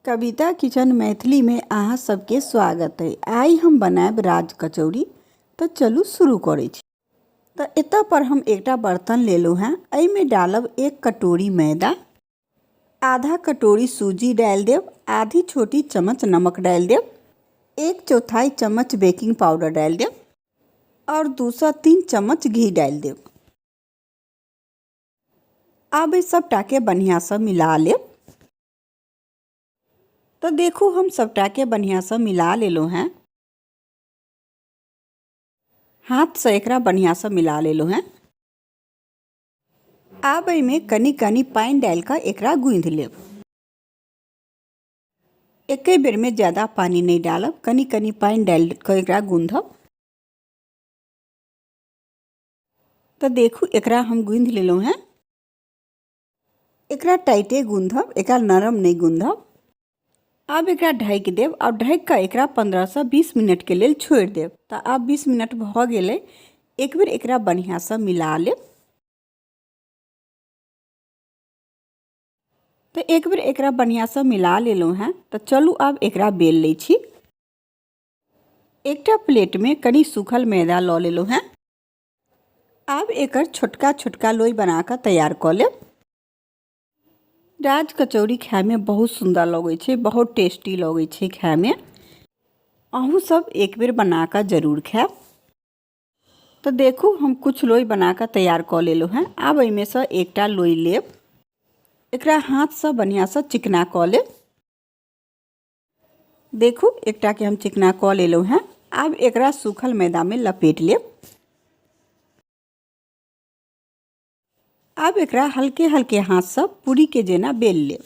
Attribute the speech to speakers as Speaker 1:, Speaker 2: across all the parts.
Speaker 1: कविता kitchen मैथिलीमे अहाँ सबके स्वागत अइ। आइ हम बनायब राज कचौड़ी। तऽ चलू शुरू करै छी। तऽ एतऽ पर हम एकटा बर्तन लेलहुँ हेँ। एहिमे डालब 1 कटोरी मैदा, आधा कटोरी सूजी डालि देब, आधी छोटी चम्मच नमक डालि देब, 1/4 चम्मच बेकिंग पाउडर डालि देब आओर 2 से 3 चम्मच घी डालि देब। आब एहि सबटाके बढ़िआँसँ मिला लेब। तऽ देखू हम सबटाके बढ़िआँसँ मिला लेलहुँ हेँ। हाथसँ एकरा बढ़िआँसँ मिला लेलहुँ हेँ। आब एहिमे कनि कनि पानि डालि कऽ एकरा गूँथि लेब। एके बेरमे ज्यादा पानि नहि डालब, कनि कनि पानि डालि कऽ एकरा गूँथब। तऽ देखू एकरा हम गूँथि लेलहुँ हेँ। एकरा टाइटे गूँथब, एकरा नरम नहि गूँथब। आब एकरा ढकि देब आओर ढकि कऽ एकरा 15 से 20 मिनटके लेल छोड़ि देब। तऽ आब 20 मिनट भऽ गेलै। एक बेर एकरा बढ़िआँसँ मिला लेब। तऽ एक बेर एकरा बढ़िआँसँ मिला लेलहुँ हेँ। तऽ चलू आब एकरा बेल लै छी। एकटा प्लेटमे कनि सूखल मैदा लऽ लेलहुँ हेँ। आब एकर छोटका छोटका लोइ बना कऽ तैयार कऽ लेब। राज कचौड़ी खायमे बहुत सुन्दर लगै छै, बहुत टेस्टी लगै छै खायमे। अहूँ सब एक बेर बना कऽ जरूर खायब। तऽ देखू हम कुछ लोइ बना कऽ तैयार कऽ लेलहुँ हेँ। आब एहिमेसँ एकटा लोइ लेब, एकरा हाथसँ बढ़िआँसँ चिकना कऽ लेब। देखू एकटाके हम चिकना कऽ लेलहुँ हेँ। आब एकरा सूखल मैदामे लपेट लेब। आब एकरा हल्के हल्के हाथसँ पूरीके जेना बेल लेब।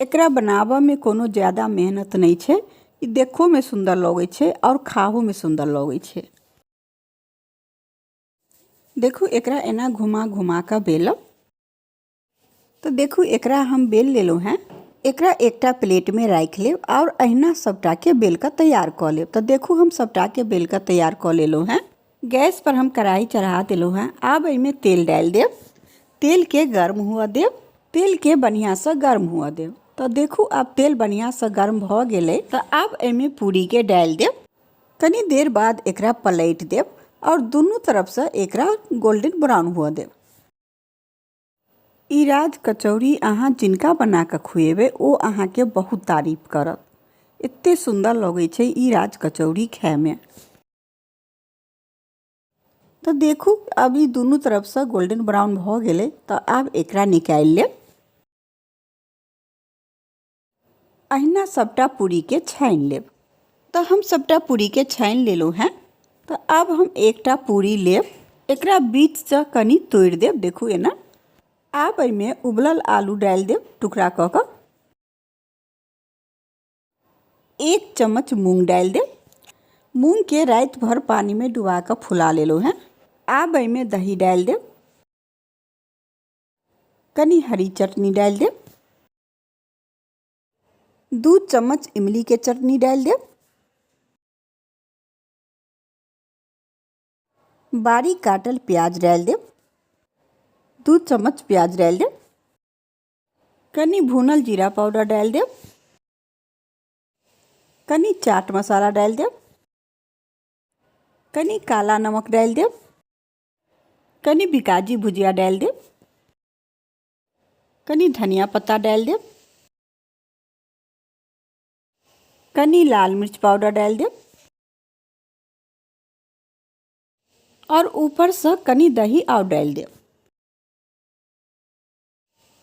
Speaker 1: एकरा बनाबऽमे कोनो ज्यादा मेहनत नहि छै। ई देखोमे सुन्दर लगै छै आओर खाहोमे सुन्दर लगै छै। देखू एकरा एना घुमा घुमा कऽ बेलब। तऽ देखू एकरा हम बेल लेलहुँ हेँ। एकरा एकटा प्लेटमे राखि लेब आओर अहिना सबटाके बेल कऽ तैयार कऽ लेब। तऽ देखू हम सबटाके बेल कऽ तैयार कऽ लेलहुँ हेँ। गैस पर हम कढ़ाई चढ़ा देलहुँ हेँ। आब एहिमे तेल डालि देब। तेलके गर्म हुअ देब। तेलके बढ़िआँसँ गर्म हुअ देब। तऽ देखू आब तेल बढ़िआँसँ गर्म भऽ गेलै। तऽ आब एहिमे पूरीके डालि देब। कनी देर बाद एकरा पलटि देब आओर दुनू तरफसँ एकरा गोल्डन ब्राउन हुअ देब। ई राज कचौड़ी अहाँ जिनका बना कऽ खुएबै ओ अहाँके बहुत तारीफ करत। एते सुन्दर लगै छै ई राज कचौड़ी खायमे। तऽ देखू आब ई दुनू तरफसँ गोल्डन ब्राउन भऽ गेलै। तऽ आब एकरा निकालि लेब। अहिना सबटा पूरीके छानि लेब। तऽ हम सबटा पूरीके छानि लेलहुँ हेँ। तऽ आब हम एकटा पूरी लेब, एकरा बीचसँ कनि तोड़ि देब। देखू एना। आब एहिमे उबलल आलू डालि देब टुकड़ा कऽ कऽ। 1 चम्मच मूँग डालि देब। मूँगके राति भरि पानिमे डुबा कऽ फुला लेलहुँ हेँ। आब एहिमे दही डालि देब, कनि हरी चटनी डालि देब, 2 चम्मच इमली के चटनी डालि देब, बारीक काटल प्याज डालि देब, 2 चम्मच प्याज डालि देब, कनि भुनल जीरा पाउडर डालि देब, कनि चाट मसाला डालि देब, कनि काला नमक डालि देब, कनि बिकाजी भुजिया डालि देब, कनि धनिया पत्ता डालि देब, कनि लाल मिर्च पाउडर डालि देब और ऊपरसँ कनि दही आओर डालि देब,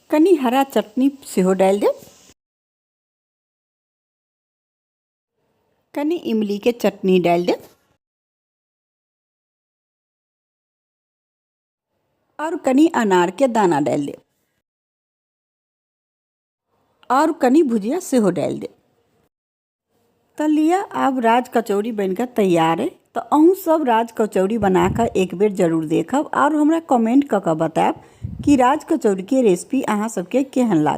Speaker 1: कनि हरा चटनी सेहो डालि देब, कनि इमलीके चटनी डालि देब और कनि अनारके दाना डालि देब और कनि भुजिया सेहो डालि देब। तऽ लिअ आब राज कचौड़ी बनिकऽ तैयार अइ। तऽ अहूँ सब राज कचौड़ी बनाकऽ एक बेर जरूर देखब और हमरा कमेंट कऽ कऽ बतायब कि राज कचौड़ीके रेसिपी अहाँ सबके केहन लागल।